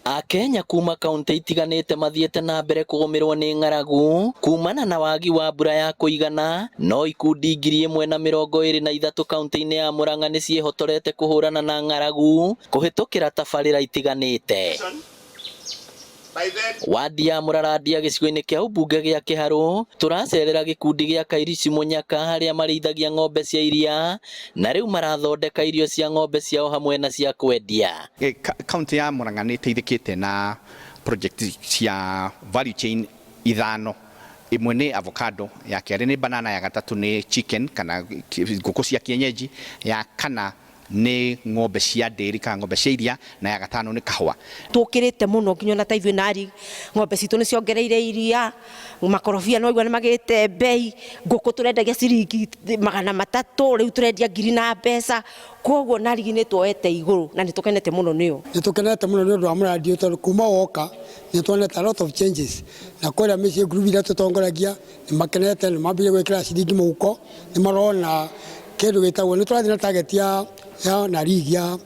Akenya kuma kaunti itiganĩte mathiĩte na mbere kũgũmĩrwo nĩ ng'aragu kumana na wagi wa mbura ya kũigana, no ikundi 1,023 kaunti-inĩ ya Murang'a nĩ ciĩhotorete kũhũrana na ng'aragu kũhĩtũkĩra tabarĩra itiganĩte. Wadi ya Mũrarandia gĩcigo-inĩ kĩa ũmbunge gĩa Kĩharũ tũracerera gĩkundi gĩa Kairici Mũnyaka harĩa marĩithagia ng'ombe cia iria na rĩu marathondeka irio cia ng'ombe ciao hamwe na cia kwendia. Kaunti ya Murang'a nĩ ĩteithĩkĩte na project cia value chain ithano. Ĩmwe nĩ avocado, ya kerĩ nĩ banana, ya gatatũ nĩ chicken kana ngũkũ cia kienyeji, ya kana nĩ ng'ombe cia ndĩri kana ng'ombe cia iria, na ya gatano nĩ kahũa. Tũkĩrĩte mũno nginya ona ta ithuĩ nari ng'ombe citũ nĩ ciongereire iria, makorobia no igua nĩ magĩte mbei, ngũkũ tũrendagia ciringi 300, rĩu tũrendia ngiri na mbeca. Koguo Narigi nĩ tuoete igũrũ na nĩ tũkenete mũno nĩyo. Nĩ tũkenete mũno nĩ ũndũ wa mũrandi ũyũ tondũ kuma woka nĩ tuonete a lot of changes na kũrĩa mĩciĩ group iria tũtongoragia nĩ makenete, nĩ mambĩrĩria gwĩkĩra ciringi mũhuko, nĩ marona kĩndũ gĩtagwo, nĩ tũrathiĩ na target ya Narigi ya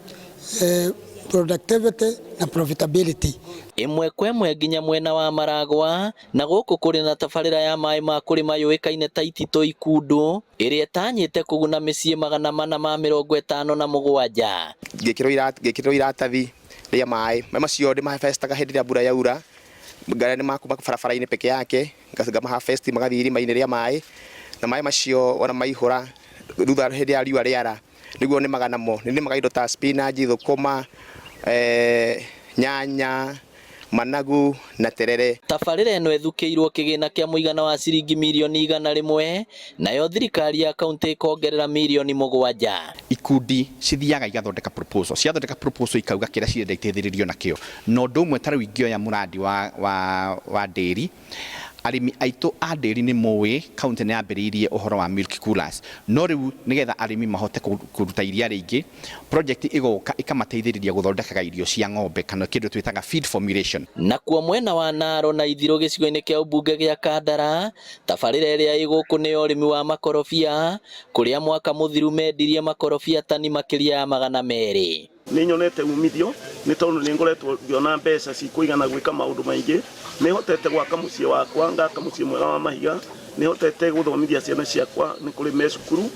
productivity na profitability. Ĩmwe kwa ĩmwe nginya mwena wa Maragwa, na gũkũ kũrĩ na tabarĩra ya maĩ ma kũrĩma yũĩkaine ta Ititũ Ikundu, ĩrĩa ĩtanyĩte kũguna mĩciĩ 457. Ngĩkĩrĩrwo iratathi rĩa maĩ, maĩ macio ndĩmaharvestaga hĩndĩ ĩrĩa mbura yaura, ngarĩa nĩ ma kuma barabara-inĩ peke yake, ngama harvest magathiĩ irima-inĩ rĩa maĩ, na maĩ macio wona maihũra thutha hĩndĩ ya riũa rĩara nĩguo nĩmaga namo. Nĩ nĩmaga indo ta spinach, thũkũma, nyanya, managu na terere. Tabarĩra ĩno ĩthukĩirwo kĩgĩna kĩa mũigana wa ciringi mirioni 100, nayo thirikari ya kaunti ĩkongerera mirioni 7. Ikundi cithiaga igathondeka proposal, ciathondeka proposal ikauga kĩrĩa cirenda iteithĩrĩrio nakĩo. Na ũndũ ũmwe ta rĩu ingĩoya mũrandi wa ndĩri, arĩmi aitũ a ndĩri nĩ moĩ kaunti nĩ yambĩrĩirie ũhoro wa milk coolers, no rĩu nĩgetha arĩmi mahote kũruta iria rĩingĩ, project ĩgoka ĩkamateithĩrĩria gũthondekaga irio cia ng'ombe kana kĩndũ twĩtaga feed formulation. Nakuo mwena wa Naro na Ithirũ gĩcigo-inĩ kĩa ũmbunge gĩa Kandara, tabarĩra ĩrĩa ĩ gũkũ nĩ ya ũrĩmi wa makorobia, kũrĩa mwaka mũthiru mendirie makorobia tani makĩria ya 200. Nĩ nyonete umithio nĩ tondũ nĩ ngoretwo ngĩona mbeca cikũigana gwĩka maũndũ maingĩ. Nĩ hotete gwaka mũciĩ wakwa, ngaka mũciĩ mwega wa mahiga. Nĩ hotete gũthomithia ciana ciakwa, nĩ kũrĩ me cukuru.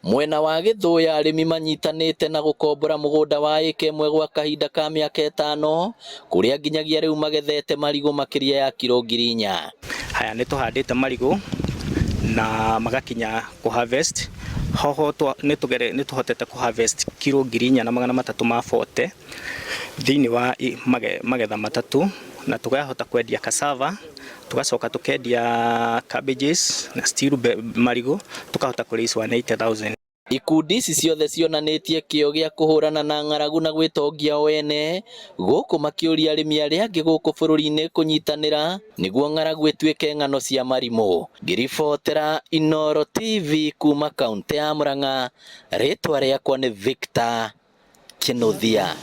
Mwena wa Gĩthũya arĩmi manyitanĩte na gũkombora mũgũnda wa ĩka ĩmwe gwa kahinda ka mĩaka 5, kũrĩa nginyagia rĩu magethete marigũ makĩria ya kiro 4,000. Haya, nĩ tũhandĩte marigũ na magakinya kũ harvest. Hoho nĩ tũhotete kũ harvest kiro 4,340 thĩinĩ wa magetha matatũ, na tũkahota kwendia cassava, tũgacoka tũkendia cabbages na still marigũ tũkahota kũ raise 180,000. Ikundi ici ciothe cionanĩtie kĩo gĩa kũhũrana na ng'aragu na gwĩtongia o ene, gũkũ makĩũria arĩmi arĩa angĩ gũkũ bũrũri-inĩ kũnyitanĩra nĩguo ng'aragu ĩtuĩke ng'ano cia marimũ. Ngĩribotera Inooro TV kuma kaunti ya Murang'a, rĩtwa rĩakwa nĩ Victor Kinuthia.